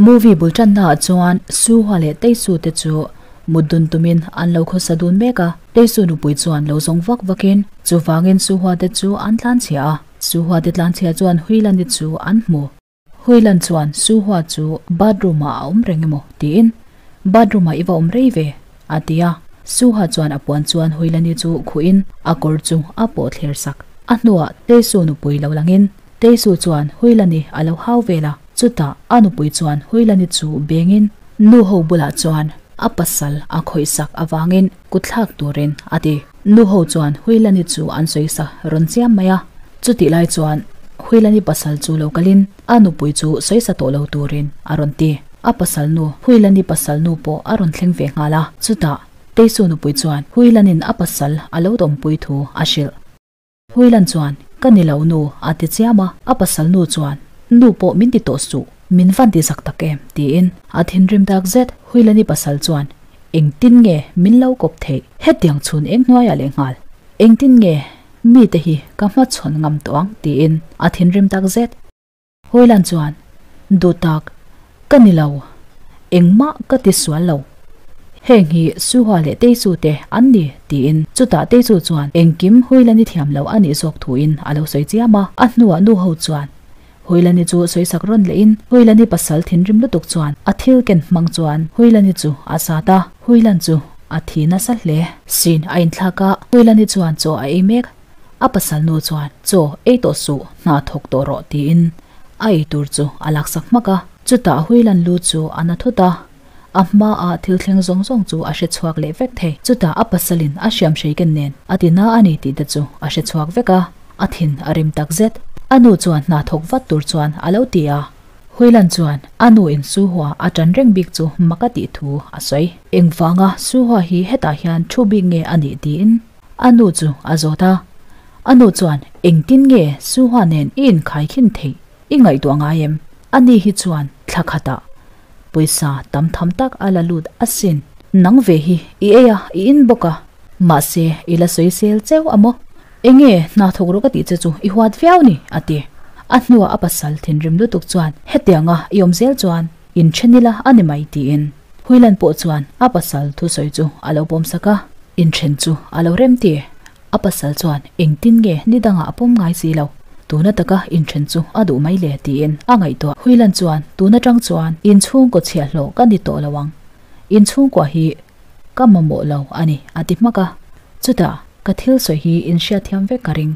Movie bul tanna ah chuan Suhua leh Teisu te chu mut dun tumin an lo khawsa dun mek a, Teisu nupui chuan lo zawng vak vakin chuvangin Suhua te chu an tlanchhia a, Suhua te tlanchhia chuan Huilani chu an hmu. Huilan chuan Suhua chu bathroom ah a awm reng emaw tiin bathroom ah i va awm rei ve a ti a, Suhua chuan a puan chuan Huilani chu khuhin a kawr chu a pawh thler sak. A hnuah Teisu nupui lo langin Teisu chuan Huilani a lo hau vel a, chutah a nupui chuan Huilani chu bengin nu ho bulah chuan a pasal a khawih sak avangin kutthlak turin a ti. Nu ho chuan Huilani chu an sawi sa rawn chiam mai a, chutih lai chuan Huilani pasal chu lo kalin a nupui chu sawi sa tawh lo turin a rawn ti. A pasal nu, Huilani pasal nu pawh a rawn thleng ve nghal a, chutah Teisu nupui chuan Huilanin a pasal a lo dawmpui thu a hrilh. Huilan chuan, Ka ni lo nu, a ti chiam a, a pasal nu chuan, Nu pawh min ti tawh suh, min van ti zak tak em? tiin a thinrim tak zet. Huilani pasal chuan, Engtin nge min lo kawp theih? Hetiang chhun eng hnuaiah leh nghal, engtin nge mite hi ka hmachhawn ngam tawh ang? tiin a thinrim tak zet. Huilan chuan, Duh tak, ka ni lo. Engmah ka ti sual lo. Heng hi Suhua leh Teisu te an ni, tiin chutah Teisu chuan engkim Huilani thiam lo a nih zawk thuin a lo sawi chiam a. A hnuah nu ho chuan Huilani chu sawisak rawn lehin Huilani pasal thinrim lutuk chuan a thil ken hmang chuan Huilani chu a sat a, Huilan chu a thi nasa hle. Sin a inthlak a, Huilani chuan chaw a ei mek. A pasal nu chuan, Chaw, ei tawh suh, hna thawk tawh rawh, tiin a ei tur chu a laksak hmak a. Chutah Huilan lu chu a na thut a, a hmaah thil thleng zawng zawng chu a hre chhuak leh vek thei. Chutah a pasalin a hriam hreiken nen a ti na a ni tih te chu a hre chhuak vek a, a thin a rim tak zet. A nu chuan hna thawk vat tur chuan a lo ti a. Huilan chuan a nu in Suhua a tan reng bik chu mak a tih thu a sawi. Engvanga Suhua hi hetah hian thu bik nge a nih tiin A nu chu a zawt a, A nu chuan engtin nge Suhua nen i inkhai khin theih i ngaihtuah ngai em? Ani hi chuan thla khatah pawisa tam tham tak a la lut asin. Nang ve hi i ei a, i in bawk a, mahse i la sawi sel cheu a maw? Enge hna thawk rawh ka tih che chu i huat viau ni? a ti. A hnuah a pasal thinrim lutuk chuan hetianga i awm zel chuan inthen ila a ni mai tiin Huilan pawh chuan a pasal thusawi chu a lo pawmsak a, inthen chu a lo rem ti. A pasal chuan engtin nge ni dangah a pawm ngai si lo, tuna taka inthen chu a duh mai le tiin a ngaihtuah. Huilan chuan tun atang chuan inchhungkaw chhiahhlawh ka ni tawh lo ang, inchhungkua hi ka mamawh lo a ni a ti hmak a. Chutah ka thil sawi hi inhriatthiam vek ka ring,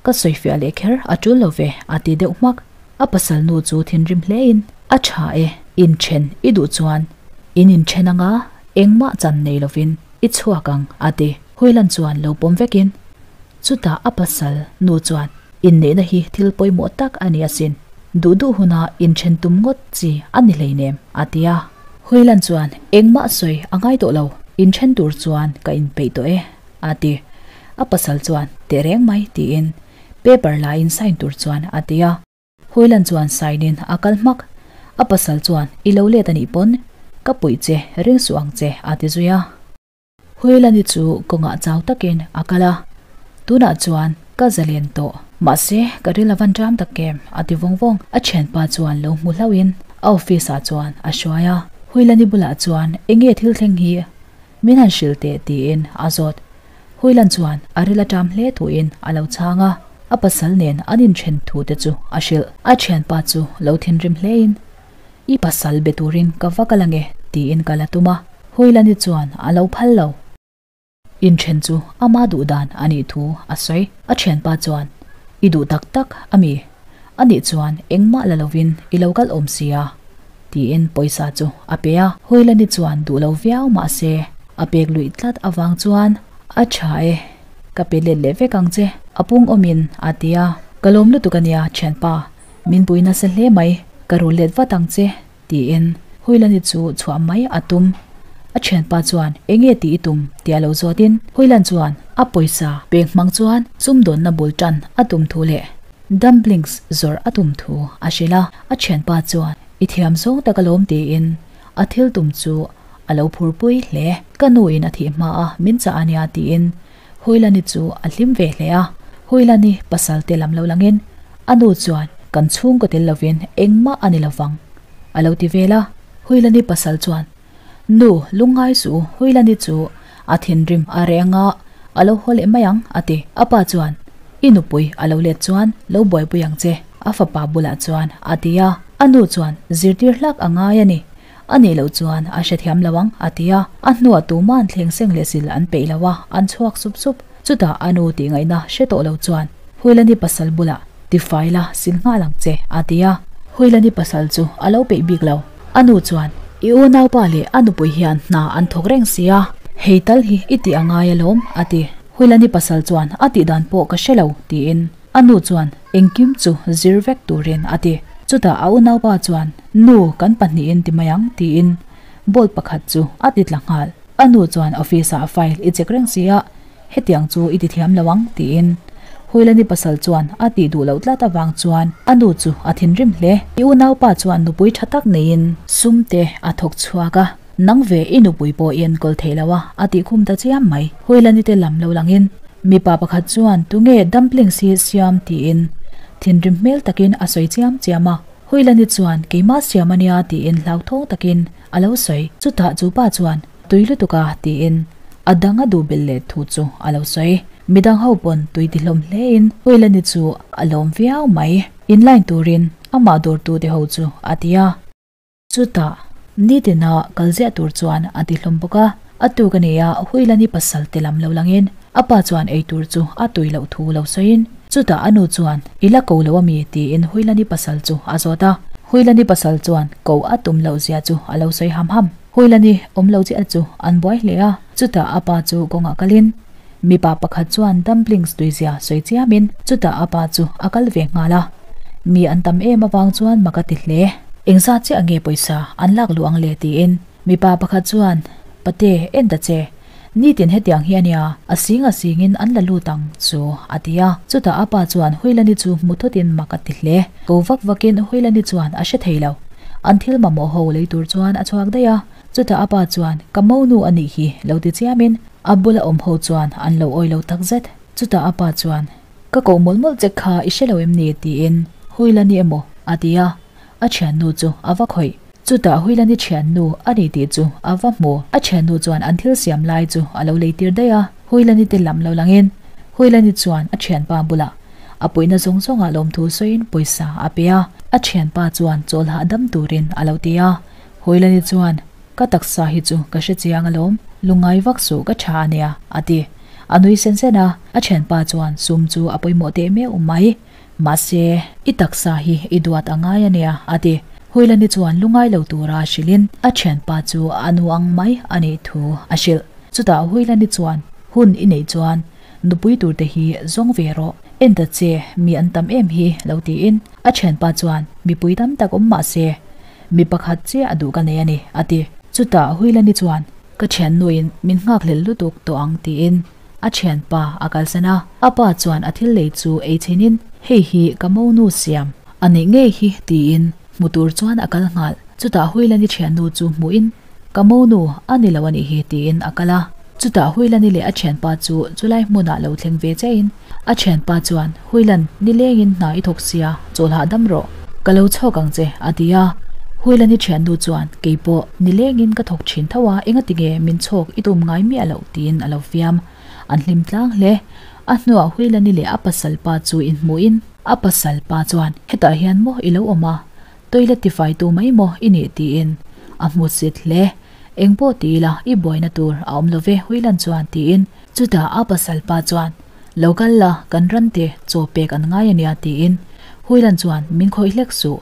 ka sawifiah leh kher a tul lo ve a ti deuh hmak. A pasal nu chu thinrim hlein, A tha e, inthen i duh chuan in inthen anga engmah chan nei lovin i chhuak ang, a ti. Huilan chuan lo pawm vekin, chutah a pasal nu chuan, Inneihna hi thil pawimawh tak a ni asin, duh duh huna inthen tum ngawt chi a ni hleinem, a ti a. Huilan chuan, Engmah sawi a ngai tawh lo, inthen tur chuan ka inpeih tawh e, a ti. A pasal chuan, Tehreng mai, tiin Paper la in sign tur chuan a ti a. Huilan chuan sign in a kal hmak. A pasal chuan i lo let a nih pawn ka puih che ring suh ang che a ti zui a. Huilani chu kawngah chau takin a kal a. Tunah chuan ka zalen tawh. Mahse ka ril a van ṭam tak em a ti vawng vawng. A thianpa chuan lo hmu hlauhin a office ah chuan a hruai a. Huilani bulah chuan enge thil thleng hi Min han hrilh teh tiin a zawt. Huilan chuan a ril a ṭam hle thuin a lo chhang a, a pasal nen an inṭhen thu te chu a hrilh. A ṭhianpa chu lo thinrim hlein, I pasal be turin ka va kal ange tiin kal a tum a, Huilani chuan a lo phal lo. Inṭhen chu ama duh dan a nih thu a sawi. A ṭhianpa chuan, I duh tak tak a mi? A nih chuan engmah la lovin i lo kal awm sia. Tiin pawisa chu a pe a. Huilani chuan duh lo viau mah se a pek luih tlat avang chuan a tha e, ka pe let leh vek ang che, a pung awmin a ti a. Ka lawm lutuk a nia thianpa, min pui nasa hle mai, ka rul let vat ang che, tiin Huilani chu chhuah mai a tum. A thianpa chuan enge tih i tum tia lo zawtin Huilan chuan a pawisa pek hmang chuan sumdawnna bul tan a tum thu leh Dumplings zawrh a tum thu a hrilh a, a thianpa chuan i thiam zawng tak alawm tiin a thil tum chu a lo phurpui hle. Ka nu in a thih hma a min chah a nia tiin Huilani chu a hlim ve hle a, Huilani pasal te lam lo langin a nu chuan kan chhungkaw tel lovin engmah a ni lovang. a lo ti vel a. Huilani pasal chuan, Nu, lungngai suh u, Huilani chu a thinrim a reh anga a lo haw leh mai ang, a ti. A pa chuan, I nupui a lo let chuan lo buaipui ang che, a fapa bulah chuan a ti a. A nu chuan, Zirtir hlak a ngai a ni, a nih loh chuan a hrethiam lo ang, a ti a. A hnuah tuma'n thleng seng leh sil an peih lo a, an chhuak sup sup. Chutah a nu tih ngaihna hre tawh lo chuan Huilani pasal bulah tifai la sil nghal ang che, a ti a. Huilani pasal chu a lo peih bik lo. A nu chuan, I unaupa leh a nupui hian hna an thawk reng si a, hei tal hi i tih a ngai alawm, a ti. Huilani pasal chuan a tih dan pawh ka hre lo, tiin a nu chuan engkim chu zir vek turin a ti. Chutah a unaupa chuan, Nu, kan pahnihin ti mai ang, tiin bolt pakhat chu a ti tla nghal. A nu chuan office ah file i check reng si a, hetiang chu i ti thiam lo ang, tiin Huilani pasal chuan a tih duh loh tlat avang chuan a nu chu a thinrim hle. I unaupa chuan nupui tha tak neiin sum te a thawk chhuak a, nang ve i nupui pawh i enkawl thei lo a, a tih khum ta chiam mai. Huilani te lam lo langin mipa pakhat chuan tunge dumplings hi siam tiin thinrim hmel takin a sawi chiam chiam a. Huilani chuan keimah siam a nia tiin hlauthawng takin a lo sawi. Chutah chu pa chuan tui lutuk a tiin a dang a duh belh leh thu chu a lo sawi. Midang ho pawn tui ti hlawm hlein Huilani chu a lawm viau mai. In line turin amah dawrtu te ho chu a ti a. Chutah nitina kal ziah tur chuan a ti hlawm bawk a. A tuk a nia Huilani pasal te lam lo langin a pa chuan ei tur chu a tui loh thu lo sawiin chutah a nu chuan i la ko lo a mi tiin Huilani pasal chu a zawt a. Huilani pasal chuan ko a tum loh zia chu a lo sawi ham ham. Huilani awm lo chiah chu an buai hle a, chutah a pa chu kawngah kalin mipa pakhat chuan dumplings tuizia sawi chiamin chutah a pa chu a kal ve nghal a. Mi an tam em avang chuan mak a ti hle. Engzat chiah nge pawisa an lak luh ang le tiin mipa pakhat chuan, Pate, en ta che. Nitin hetiang hi a nia, a sing a singin an la lut ang chu, a ti a. Chutah a pa chuan Huilani chu hmu thawtin mak a ti hle. Ko vak vakin Huilani chuan a hre thei lo. An thil mamawh ho lei tur chuan a chhuak daih a. Chutah a pa chuan, Ka monu a nih hi, lo ti chiamin a bula awm ho chuan an lo awi lo takzet. Chutah a pa chuan, Ka koh mawlh mawlh che kha i hre lo em ni? tiin Huilani emaw a ti a. A thiannu chu a va khawih. Chutah Huilani thiannu a ni tih chu a va hmu. A thiannu chuan an thil siam lai chu a lo lei tir daih a, Huilani te lam lo langin Huilani chuan a thianpa bulah a puihna zawng zawngah lawmthu sawiin pawisa a pe a. A thianpa chuan chawl hahdam turin a lo ti a. Huilani chuan, Ka taksa hi chu ka hre chiang alawm, lungngai vak suh ka tha a nia, a ti. A nui sen sen a, a thianpa chuan sum chu a pawimawh teh meuh mai. Mahse, i taksa hi i duat a ngai a nia, a ti. Huilani chuan lungai lo tura hrilhin a thianpa chu a nu ang mai a nih thu a hrilh. Chutah Huilani chuan, Hun i neih chuan nupui turte hi zawng ve rawh, en ta che, mi an tam em hi, lo tiin a thianpa chuan mipui tam tak awm mah se, mi pakhat chiah a duh ka nei a ni, a ti. Chutah Huilani chuan, Ka thiannuin min nghakhlel lutuk tawh ang, tiin A thianpa a kalsan a, a pa chuan a thil lei chu ei chhinin, Hei hi ka monu siam a nih ngei hi tiin hmu tur chuan a kal nghal. Chutah Huilani thiannu chu hmuhin, Ka monu a ni lo a nih hi tiin a kal a. Chutah Huilani leh a thianpa chu chulai hmunah lo thleng ve chiahin a thianpa chuan, Huilan, nilengin hna i thawk sia, chawl hahdam rawh. Ka lo chhawk ang che, a ti a. Huilani thiannu chuan, Keipawh, nilengin ka thawk thin tho a, engati nge min chhawk i tum ngai miah loh? tiin a lo fiam. An hlim tlang hle. A hnuah Huilani leh a pasal pa chu inhmuhin, a pasal pa chuan, Hetah hian maw i lo awm a? Toilet tifaitu mai maw i nih? tiin a hmusit hle. Engpawh ti ila i buaina tur a awm lo ve Huilan chuan tiin chutah a pasal pa chuan, Lo kal la, kan ran te chaw pek an ngai a nia tiin Huilan chuan min khawih hlek suh,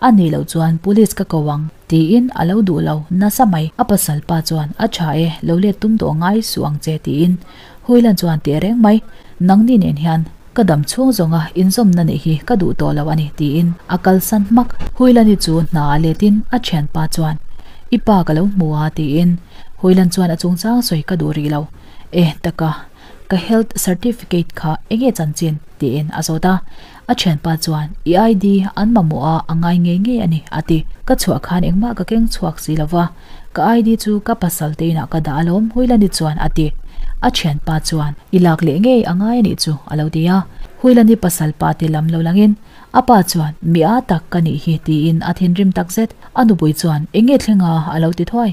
a nih loh chuan police ka ko ang tiin a lo duh lo nasa mai. A pasal pa chuan a tha e, lo let tum tawh ngai suh ang che tiin Huilan chuan teh reng mai, nangni nen hian ka dam chhung zawnga inzawmna neih hi ka duh tawh lo a ni tiin a kalsan hmak. Huilani chu hna a letin a thianpa chuan i pa ka lo hmu a tiin Huilan chuan a chungchang sawi ka duh rih lo e taka ka health certificate kha enge chanchin tiin a zawt a, a thianpa chuan i ID an mamawh a a ngai ngei ngei a ni a ti. Ka chhuah khan engmah ka keng chhuak si lo va, ka ID chu ka pasal te inah ka dah alawm Huilani chuan a ti. A thianpa chuan i lak leh ngei a ngai a nih chu a lo ti a, Huilani pasal pa te lam lo langin. A pa chuan, Mi â tak ka nih hi tiin a thinrim takzet. A nupui chuan, Eng nge thleng a? a lo ti thuai.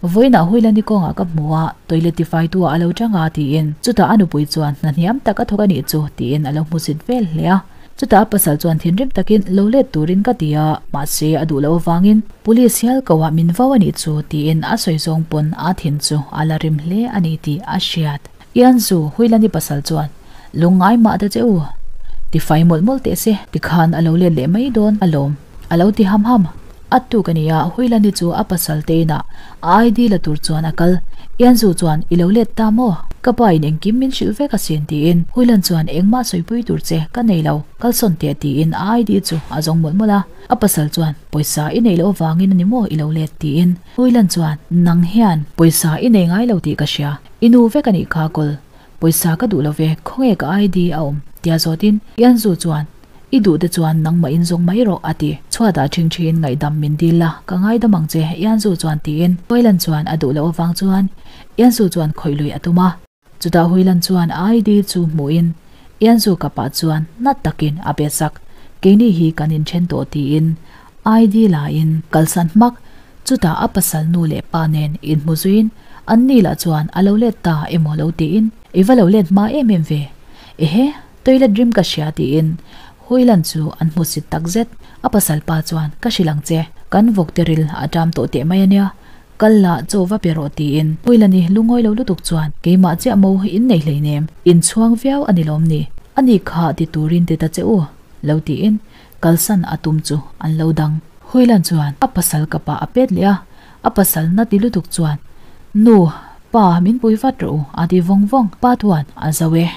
Vawiinah Huilani kawngah ka hmu a, toilet tifaitu ah a lo chang a tiin. Chutah a nupui chuan, Hna hniam tak a thawk a nih chu tiin a lo hmusit vel hle a. Chutah a pasal chuan thinrim takin lo let turin ka ti a, mahse a duh loh avangin Police hial ko ah min vau a nih chu tiin a sawi zawng pawn a thin chu a la rim hle a ni tih a hriat. Ianzu, Huilani pasal chuan, Lungngai mah ta che u, tifai mawlh mawlh teh se, tikhan a lo let leh mai dawn alawm, a lo ti ham ham. A tuk a nia, Huilani chu a pasal te inah a ID la tur chuan a kal. Ianzu chuan, I lo let ta maw? Ka pa in engkim min hrilh vek asin tiin Huilan chuan engmah sawipui tur che ka nei lo, kalsawn teh tiin a ID chu a zawng mawlh mawlh a. A pasal chuan, Pawisa i neih loh avangin a ni maw i lo let tiin Huilan chuan, Nang hian pawisa i nei ngai lo tih ka hria, i nu vek a nih kha kawl. Pawisa ka duh lo ve, khawnge ka ID a awm? tia zawtin Ianzu chuan, I duh te chuan nangmah in zawng mai rawh, a ti. Chhuatah ṭhingṭhiin ngaihdam min dil la, ka ngaidam ang che, Ianzu chuan tiin Huilan chuan a duh loh avang chuan Ianzu chuan khawih lui a tum a. Chutah Huilan chuan a ID chu hmuhin Ianzu kapah chuan nat takin a pe sak, Keini hi kan inṭhen tawh tiin ID lain kalsan hmak. Chutah a pasal nu leh pa nen inhmu zuiin an ni lah chuan a lo let ta emaw lo tiin, I va lo let hma em em ve. Ehe, toilet rim ka hria tiin Huilan chu an hmu sit tak zet. A pasal pa chuan, Ka hrilh ang che, kan vawk te ril a ṭam tawh teh mai ania, kal la chaw va pe rawh tiin Huilani lungawi lo lutuk chuan, Keimah chiah mo in nei hleinem, in chhuang viau a ni lawm ni? Ani kha ti turin ti ta che u, lo tiin kalsan a tum chu an lo dang. Huilan chuan a pasal ka pa a pet leh a, a pasal na ti lutuk chuan, Nu, pa min pui vat rawh u a ti vawng vawng. Pa chuan a zo e.